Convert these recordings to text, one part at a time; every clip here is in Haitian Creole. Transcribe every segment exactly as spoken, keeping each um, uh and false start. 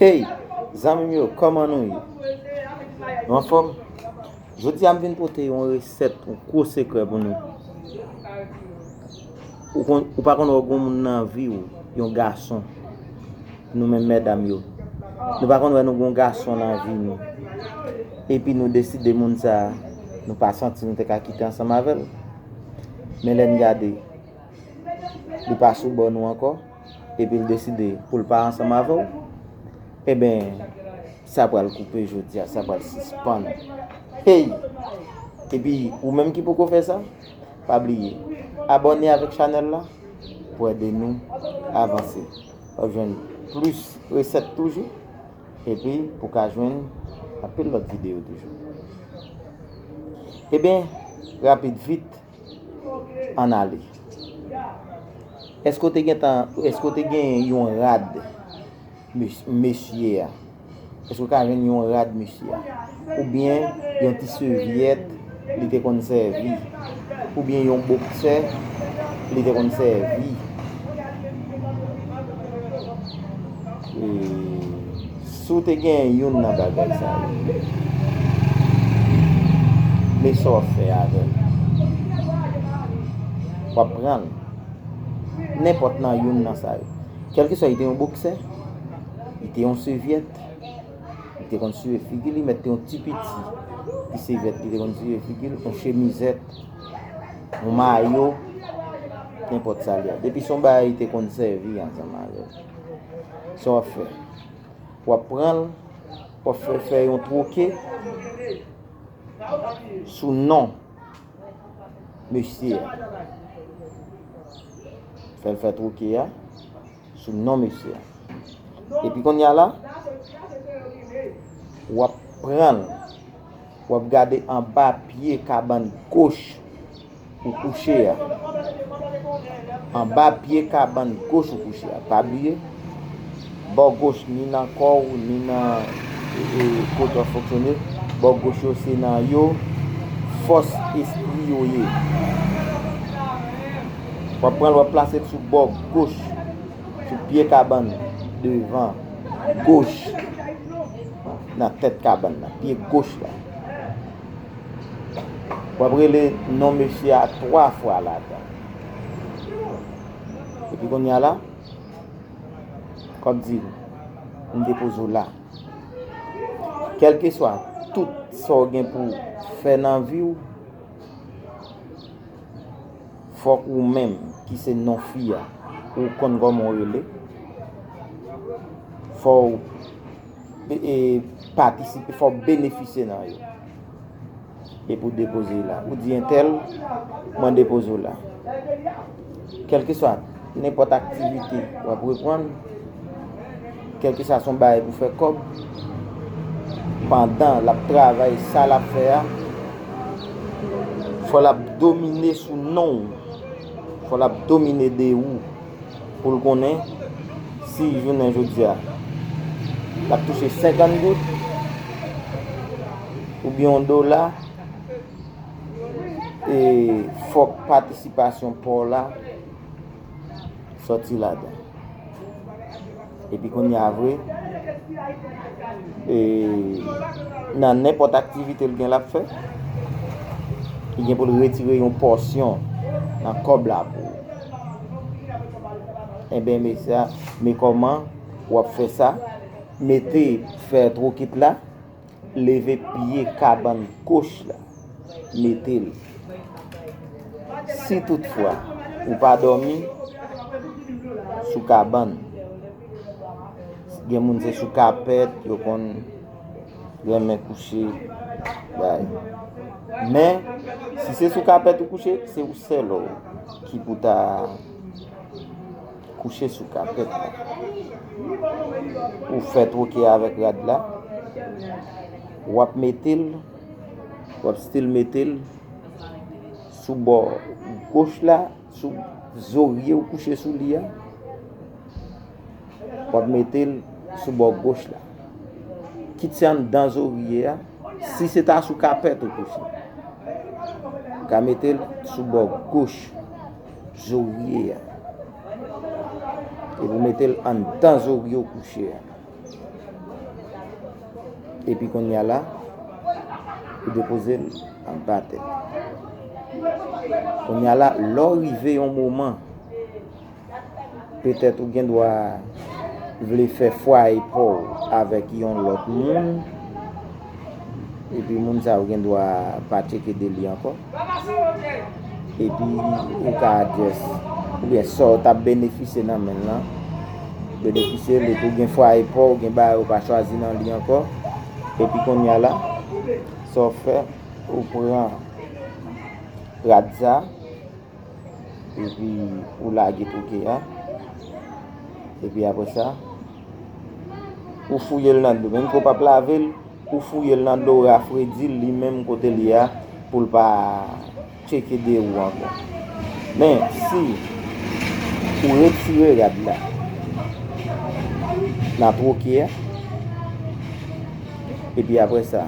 Hey, zanmi m yo, kòman nou ye? Nou anfòm? Jodi a m vin pote yon resèt, yon gwo sekrè pou nou. Ou konn, ou pa konn wè gon moun nan vi w, yon gason, nou menm medam yo. Nou pa konn wè nou gon gason nan vi nou. Epi nou deside moun sa a, nou pa santi nou te ka kite ansanm avè l. Men lè n gade, li pa sou bò nou ankò, epi l deside pou l pa ansanm avè w, ebyen, sa pral koupe jodi a, sa pral sispann. Hey! Epi, ou menm ki poko fè sa, pa bliye, abòne avèk chanèl la pou ede nou avanse. W ap jwenn plis resèt toujou, epi pou ka jwenn anpil lòt videyo toujou. Ebyen, rapid vit, ann ale. Èske w te gentan, èske w te gen yon rad, mes-, mesye a? Èske w ka jwenn yon rad mesye a? Oubyen yon ti sèvyèt li te konn sèvi? Oubyen yon boksè li te konn sèvi? E, si w te gen youn nan bagay sa yo, men sa w ap fè avè l? W ap pran l. Nenpòt nan youn nan sa yo. Kèlkeswa, li te yon boksè, li te yon sèvyèt, li te konn siye figi li, mèt te yon ti piti ti sèvyèt, li te konn siye figi l, yon chemizèt, yon mayo, nenpòt sa l ye. Depi se yon bagay li te konn sèvi ansanm avè l. Sa w ap fè? W ap pran l, w ap fè, fè yon twoke sou non mesye a. Fè l fè twoke a sou non mesye a. Epi kounye a la, w ap pran l, w ap gade anba pye kabann goch ou kouche a. Anba pye kabann goch ou kouche a. Pa bliye, bò goch ni nan kò w, ni nan, e, e, kote w ap fonksyone, bò goch yo se nan yo fòs espri yo ye. W ap pran l, w ap plase l sou bò goch, sou pye kabann devan goch, nan tèt kabann nan, pye goch la. W ap rele non mesye a twa fwa ladan. Epi kounye a la, w ap di l, "M depoze w la." Kèlkeswa tout sa w gen pou w fè nan vi w, fòk ou menm ki se non fi a, ou konn kòman w rele, fò w e, e, patisipe, fò w benefisye nan yo. Epi w depoze la. Ou di entèl, "Mwen depoze w la." Kèlkeswa nenpòt aktivite w ap reprann, kèlkeswa se yon bagay pou fè kòb, pandan l ap travay sa l ap fè a, fò l ap domine sou non w, fò l ap domine de ou. Pou l konnen si jounen jodi a l ap touche senkant goud oubyen yon dola, e fòk patisipasyon pa w la sòti ladan. Epi kounye a vre, e, nan nenpòt aktivite l gen l ap fè, li gen pou l retire yon pòsyon nan kòb la pou ou. Enben, men sa, men kòman w ap fè sa. Mete, fè twokit la, leve pye kabann goch la, mete l. Si toutfwa ou pa dòmi sou kabann, gen moun se sou kapèt, yo konn renmen kouche, bay. Men, si se sou kapèt ou kouche, se ou sèl ou ki pou ta kouche sou kapèt la. Ou fè twoke avèk rad la, w ap mete l, w ap still mete l sou bò goch la, sou zorye ou kouche sou li a. W ap mete l sou bò goch la. Kit se anndan zorye a, si se ta sou kapèt ou kouche, ou ka mete l sou bò goch zorye a. Epi w mete l anndan zorye ou kouche a. Epi kounye a la, ou depoze l anba tè. Kounye a la, lè w rive yon moman, petèt ou gen dwa vle fè fwaye pa w avèk yon lòt moun, epi moun sa a ou gen dwa pa tcheke de li ankò. Epi ou ka just, oubyen sa w t ap benefisye nan men l lan, benefisye l, epi ou gen fwaye pa w, ou gen bagay ou pa chwazi nan li ankò. Epi kounye a la, sa w fè, ou pran rad sa, epi ou lage twouke a, epi apre sa, ou fouye l nan dlo. Menm ke w p ap lave l, ou fouye l nan dlo, ou rafredi l li menm kote l ye a, pou l pa tcheke de ou ankò. Men, si ou retire rad la nan twouke a, epi apre sa,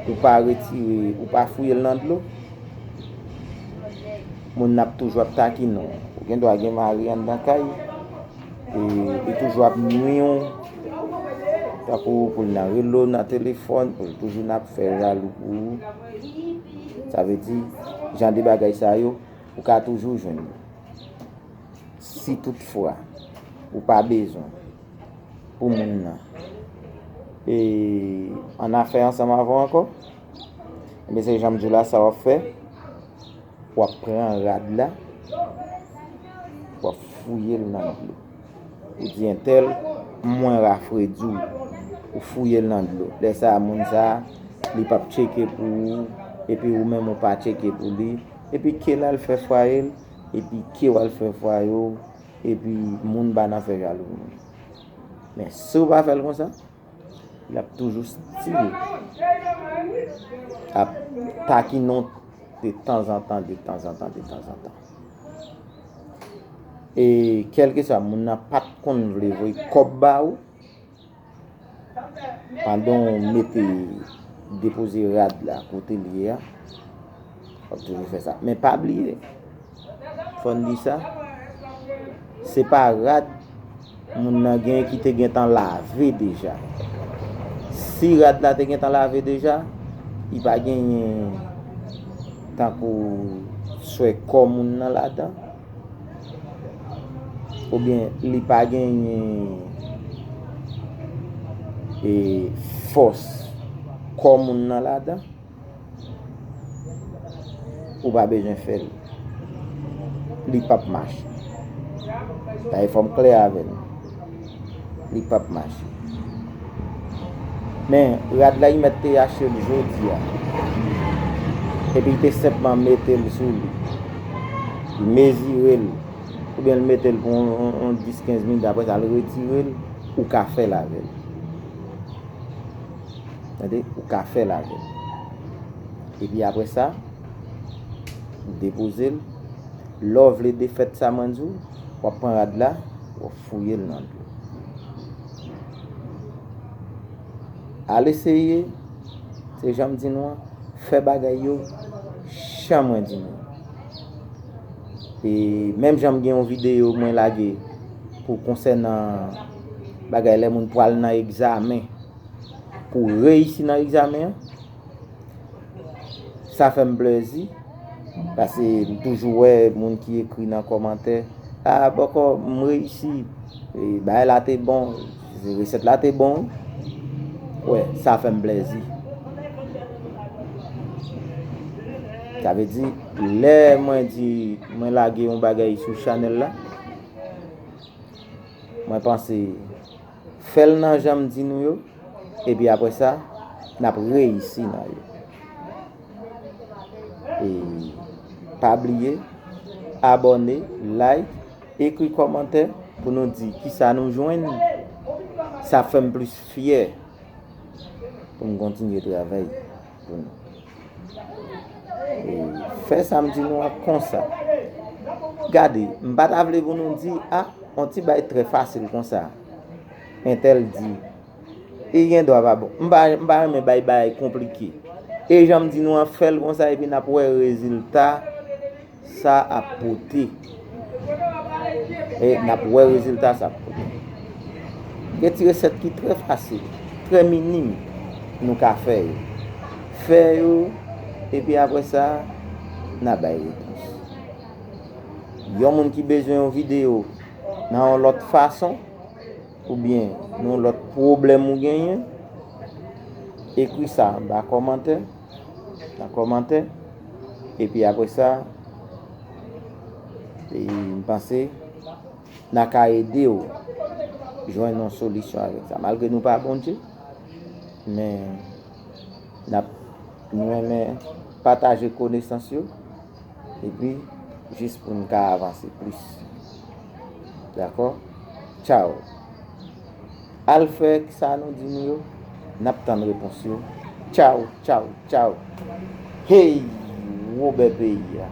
ou pa retire, ou pa fouye l nan dlo, moun nan ap toujou ap takinen w. Ou gen dwa gen mari anndan kay, e li toujou ap nwi w, tankou pou l nan rele w nan telefòn, pou l toujou nan ap fè jalou pou ou. Sa vle di, jan de bagay sa yo, ou ka toujou jwenn yo. Si toutfwa ou pa bezwen pou moun nan e annafè ansanm avè w ankò, ebyen se jan m di w la, sa w ap fè, w ap pran rad la, w ap fouye l nan dlo. Ou di entèl, mwen rafredi w, ou fouye l nan dlo. Lè sa a, moun sa a, li p ap tcheke pou ou, epi ou menm ou pa tcheke pou li, epi ke l al fè fwaye l, epi ke w al fè fwaye w, epi moun pa nan fè jalou pou moun. Men si w pa fè l konsa, l ap toujou still ap takinen w de tanzantan, de tanzantan, de tanzantan. E kèlkeswa moun nan pa t konn vle voye kòb ba ou, pandan w mete, depoze rad la kote l ye a, w ap toujou fè sa. Men pa bliye, fò n di sa, se pa rad moun nan gen ki te gentan lave deja. Si rad la te gentan lave deja, li pa genyen tankou swè kò moun nan ladan, oubyen li pa genyen, e, fòs kò moun nan ladan, ou pa bezwen fè l. Li p ap mache. Sa e fò m klè avè nou. Li p ap mache. Men, rad la, li mèt te achte l jodi a. Epi li te senpman mete l sou li. Li mezire l. Oubyen l mete l pou yon, yon, yon dis, kenz minit, apre sa, l retire l, ou ka fè l avè l. Tande, ou ka fè l avè l. Epi apre sa, ou depoze l. Lè w vle defèt sa mwen di w, w ap pran rad la, w ap fouye l nan dlo. Al eseye, se jan m di nou an, fè bagay yo jan mwen di nou. E menm jan m gen yon videyo mwen lage pou konsènan bagay lè moun pral nan egzamen, pou reyisi nan egzamen an, sa fè m plezi, paske m toujou wè moun ki ekri nan kòmantè, a, bòkò, m reyisi, e, bagay la te bon, resèt la te bon, wi. Wè, sa fè m plezi. Sa vle di, lè mwen di, mwen lage yon bagay sou chanèl la, mwen panse, fè l nan jan m di nou yo, epi apre sa, n ap reyisi nan yo. E pa bliye, abòne, like, ekri kòmantè pou nou di kisa nou jwenn. Sa fè m plis fyè pou m kontinye travay pou nou. E fè sa m di nou an konsa. Gade, m pa ta vle pou nou di, a, yon ti bagay trè fasil konsa. Entèl di, e gen dwa pa bon. M pa, m pa renmen bay bagay konplike. E jan m di nou an, fè l konsa, epi n ap wè rezilta sa ap pote. E n ap wè rezilta sa ap pote. Gen ti resèt ki trè fasil, trè minim. Nou ka fè yo. Fè yo, epi apre sa, n a bay repons. Yon moun ki bezwen yon videyo nan yon lòt fason, oubyen nan yon lòt pwoblèm ou genyen, ekri sa anba kòmantè, nan kòmantè, epi apre sa, e, m panse n a ka ede w jwenn yon solisyon avèk sa. Malgre nou pa Bondye, men n ap, nou renmen pataje konesans yo, epi jis pou n ka avanse plis. Dakò? Tchaw. Al fè sa nou di nou yo, n ap tann repons yo. Tchaw, tchaw, tchaw. Hey, Wobè peyi a.